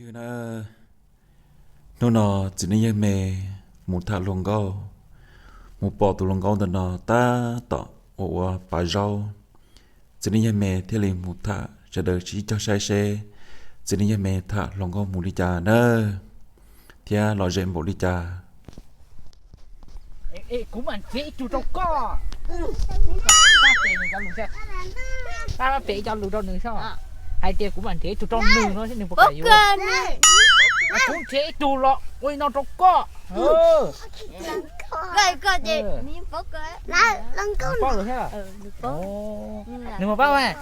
Na, hnub no txiv neej yawg me mus tham hluas nkauj, mus pom tus hluas nkauj ntawm no tab tom ua ua pav zaub. Txiv neej yawg me thiaj li mus tham, sawv daws sib cog saib seb txiv neej yawg me tham hluas nkauj mus li cas na, thiab lom zem npaum li cas. Kuv mam nrhiav ib tug rau koj. Pab pem cov lus rau nws, hais tias kuv mam nrhiav ib tug rau nws no nws puas kam yuav. Kuv nrhiav ib tug los ua li no rau koj. Paub lawm thiab. Nws puas paub mas?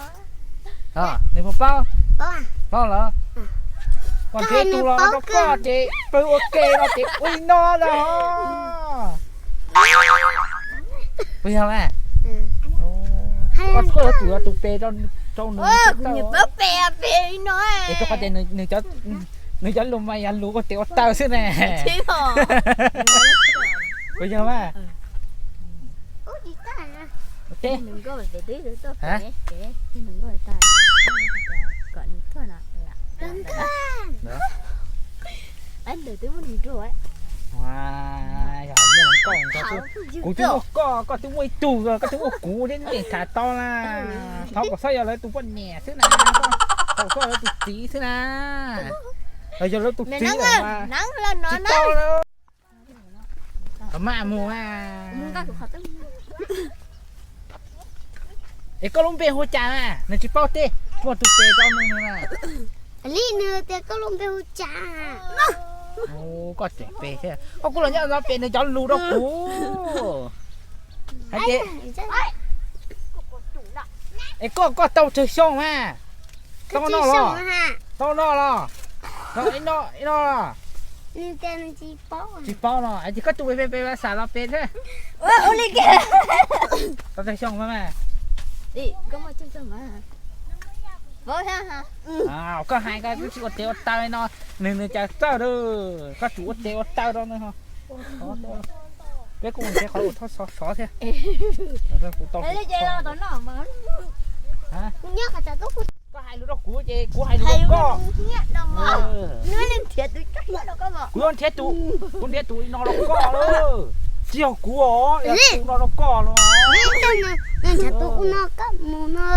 Nws puas paub? Paub lawm. Koj nrhiav ib tug los rau koj ces pw ua ke no ces ua li no lawm. Puas yog mas? Koj tshuaj yuav tsum yuav tus pes rau nws. Es rau qhov tias nws cov lus mas yog lus ua tes ua taw xwb ne. Puas yog mas? Ua teb. Kuv twb muaj koj, koj twb muaj ib tug, koj twb muaj kuv thiab, twb tham tau na. Thov kom txhob yog lawv tus poj niam xwb na, thov kom txhob yog lawv tus txiv xwb na. Yog lawv tus txiv lawm mas tsis tau. Maj mus. Es koj lub npe hu cas na? Nws tsis paub teb, muaj tus pes rau nws na. Li nws tias koj lub npe hu cas? Koj tseem pes thiab, koj kuj los nyob no pem nws cov lus rau kuv. Hais tias, es koj, koj tau tsawg xyoo mas? Tau noj los? Tau noj los? Tau ib no, ib no los? Tsis paub no, es koj tus pes pes pes xav los pes thiab. Tau tsawg xyoo mas? Koj hais koj twb tsis ua tes ua taw no, nws, nws cas txawj, koj tsum ua tes ua taw rau nws. Peb kuj mus nrhiav qhov ua thoj sov sov thiab. Kuv tau, koj hais lus rau kuv ces kuv hais lus rau koj. Kuv yuav nrhiav tus, kuv nrhiav tus no rau koj lawm. Tsis yog kuv os, yog tus no rau koj los. Nrhiav tus no koj mus no.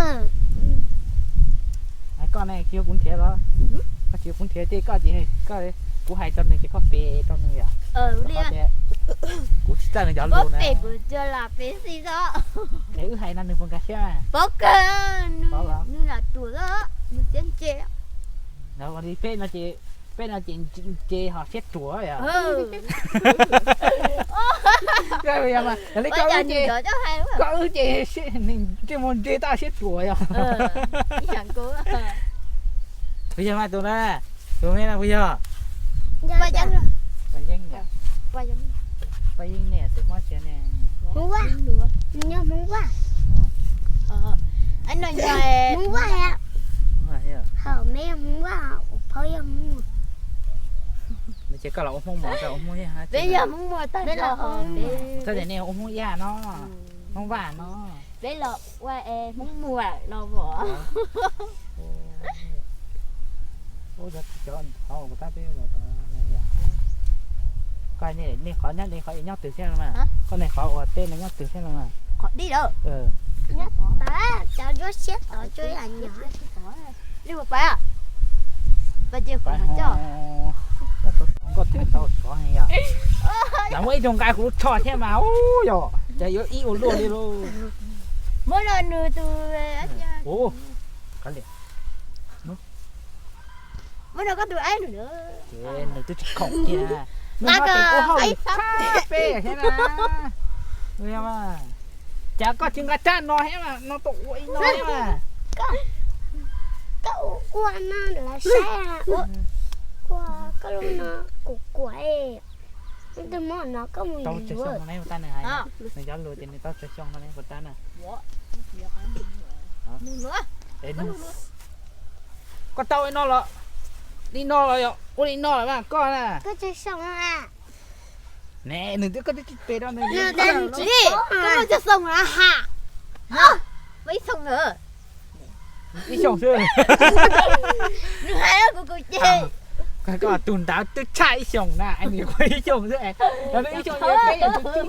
Koj ne, tsis yog kuv nrhiav los? Koj tsis yog kuv nrhiav ces koj ces, kuv hais rau nws ces koj pes rau nws yom. Kuv tsis txawj nws cov lus na. Es wb hais no nws puas nkag siab? Peb no ces, peb no ces ntse ho siab ruam yom. Yog li koj wb ces, koj wb ces ntsej muag ntse tab siab ruam yog. Puas yog mas tus na, tus me no puas yog? Paj Yeeb, Paj Yeeb ne, tus mob tsia ne. Hmoob Vaj, nws yog Hmoob Vaj. Hmoob Vaj, hom me yog Hmoob Vaj, kuv phauj yog Hmoob Muas. Ces koj los ua Hmoob Muas, koj ua Hmoob Yaj. Peb yog Hmoob Muas tag, txhob tias nej ua Hmoob Yaj no, Hmoob Vaj no. Peb los ua Hmoob Muas no mas. Koj nej qhov nyob, nej qhov nyob twg thiab no mas? Koj nej qhov uas teb no nyob twg thiab no mas? Qhov dib lawm. Cov nruab siab tod tsuas yam nyuam. Nkauj tau sov heev yom. Lawv muaj ib tug nqa kuv lub tsho thiab mas, ub yom, cas yuav ib ua luaj li lauj. Muab no nws tus. Ub, muab no koj tus aib nws. Nws twb tsis khoom kiag. Nws no tes ua hauj lwm tshaj peb thiab na. Cas koj tsis nqa rab no thiab mas, no tuaj ua ib no thiab mas. Koj ua no lawv saib, ua koj lub no kuv kuam. Twb muab no koj mus yuav. Nws cov lus ces nws tau tsawg xyoo no puas tab na? Koj tau li no los, li no los yog ua li no lawm mas koj na. Koj tsawg xyoo na? Ne, nws twb, koj twb tsis pes rau nws. Koj tsawg xyoo na ha? Ib xyoo xwb. Nws hais kuv kuv ces. Koj tus ntawd twb tshaj ib xyoos na, nws ib xyoos xwb.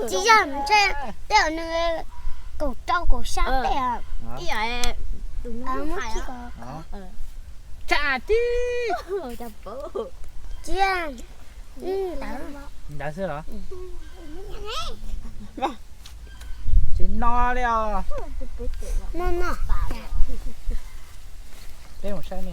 Tsis yog, ntshe tej zaum nws kaum rau kaum xya tej. Tshaj tib. Tsis yog, ntawd xwb los? Tsis no li os. No no. Peb mus saib ne.